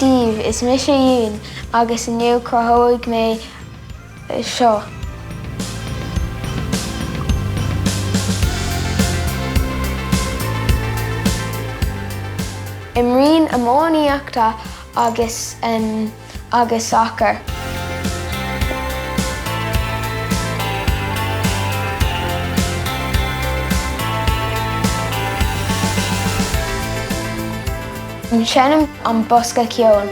daoibh, is mise Ewan agus inniu cruthóidh mé seo. Imrím iománaíochta agus agus sacar. Seinnim an bosca ceoil.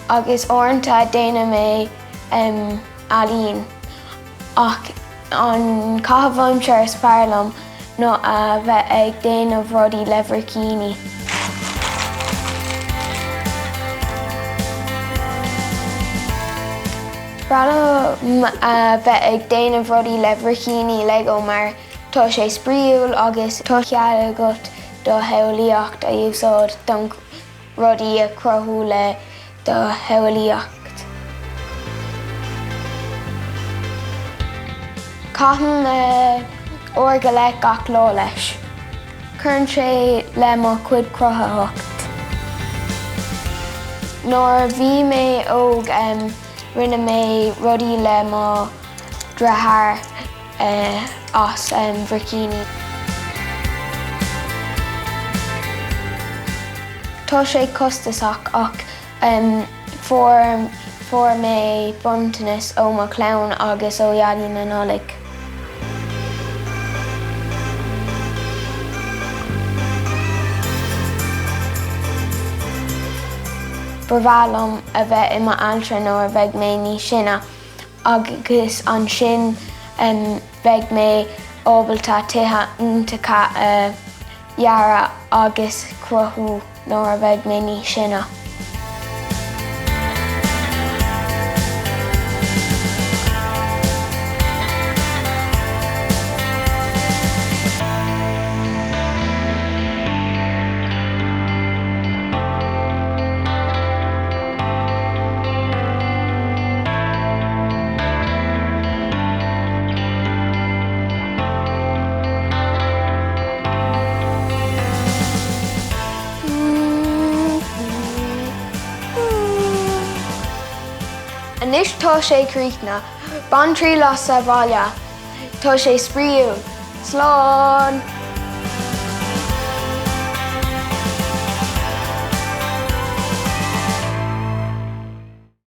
Agus uaireanta déanaim mé ealaín ach an caitheamh aimsire is fearr liom ná a bheith ag déanamh rudaí le bhricíní. Breá liom a bheith ag déanamh rudaí le bhricíní Lego mar Tá sé spraíúil agus tá cead agat do shamhlaíocht a úsáid don rudaí a chruthú le do shamhlaíocht. Caithim uair go leith gach lá leis. Cuireann sé le mo chuid cruthaitheacht. Nuair a bhí mé óg rinne mé rudaí le mo dheartháir. as bhricíní. Tá sé costasach ach fuair fuair mé bronntanas ó mo chlann agus ó Dhaidí na Nollag. Ba bhreá liom a bheith i m'ailtire nuair a bheidh mé níos sine. agus ansin beidh mé ábalta tithe iontacha a dhearadh agus cruthú nuair a bheidh mé níos sine. Anois tá sé críochnaithe. Bain triail as sa bhaile. Tá sé spraíúil. Slán!